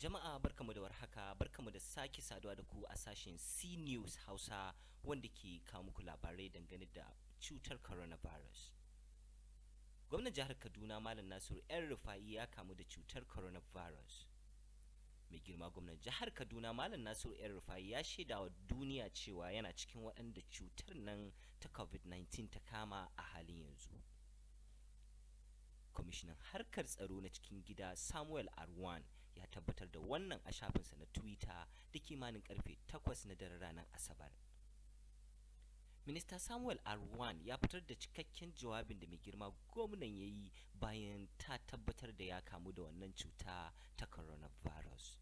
Jama'a, barkamu da warhaka, barkamu da sake saduwa da ku a sashen C News Hausa, wanda ke kawo muku labarai dangane da cutar coronavirus. Gwamnan jihar Kaduna, Malam Nasiru El Rufa'i, ya kamu da cutar coronavirus. Mai girma gwamnan jihar Kaduna, Malam Nasiru El Rufa'i, ya shaida wa duniya cewa yana cikin waɗanda cutar nan ta COVID-19 ta kama a halin yanzu. Kwamishinan harkar tsaro na cikin gida, Samuel Arwan, ya tabbatar da wannan a shafinsa na Twitter da kimanin karfe 8 na daren ranar Asabar. Minista Samuel Arwan ya fitar da cikakken jawabin da mai girma gwamnan ya yi bayan ta tabbatar da ya kamu da wannan cuta ta coronavirus.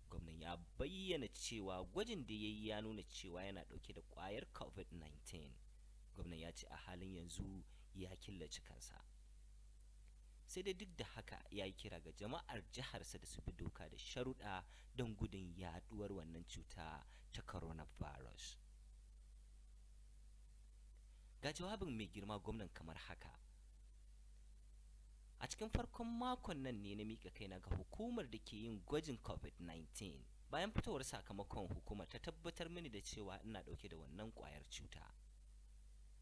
Gwamnan ya bayyana cewa gwajin da ya yi ya nuna cewa yana ɗauke da ƙwayar COVID-19. Gwamnan ya ce a halin yanzu ya killace kansa, sai dai duk da haka ya yi kira ga jama'ar jiharsa da su bi doka da sharuɗa don gudun yaɗuwar wannan cuta ta coronavirus. Ga jawabin mai girma gwamnan kamar haka: "A cikin farkon makon nan ne na miƙa kaina ga hukumar da ke yin gwajin COVID-19. Bayan fitowar sakamakon, hukumar ta tabbatar mini da cewa ina ɗauke da wannan ƙwayar cuta.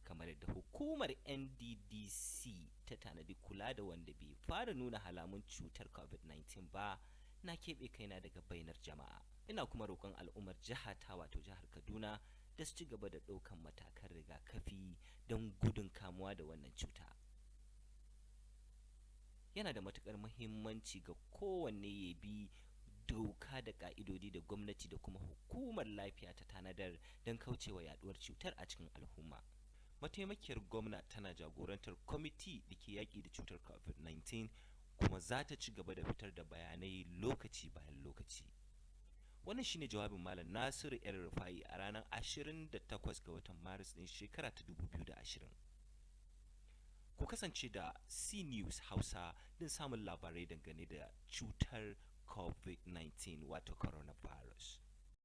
Kamar yadda hukumar NDDC ta tanadi kula da wanda bai fara nuna halamun cutar COVID-19 ba, na keɓe kaina daga bainar jama'a. Ina kuma roƙon al'ummar jihata, wato jihar Kaduna, da su ci gaba da ɗaukan matakan rigakafi don gudun kamuwa da wannan cuta. Yana da matuƙar muhimmanci ga kowanne ya bi doka da ƙa'idodi da gwamnati da kuma hukumar lafiya ta tanadar don kaucewa yaduwar cutar a cikin al'umma." Mataimakiyar gwamna tana jagorantar kwamiti da ke yaƙi da cutar COVID-19, kuma za ta ci gaba da fitar da bayanai lokaci bayan lokaci. Wannan shine jawabin Malam Nasiru El Rufai a ranar 28 ga watan Maris ɗin shekara ta 2020. Ku kasance da C News Hausa don samun labarai dangane da cutar COVID-19, wato coronavirus.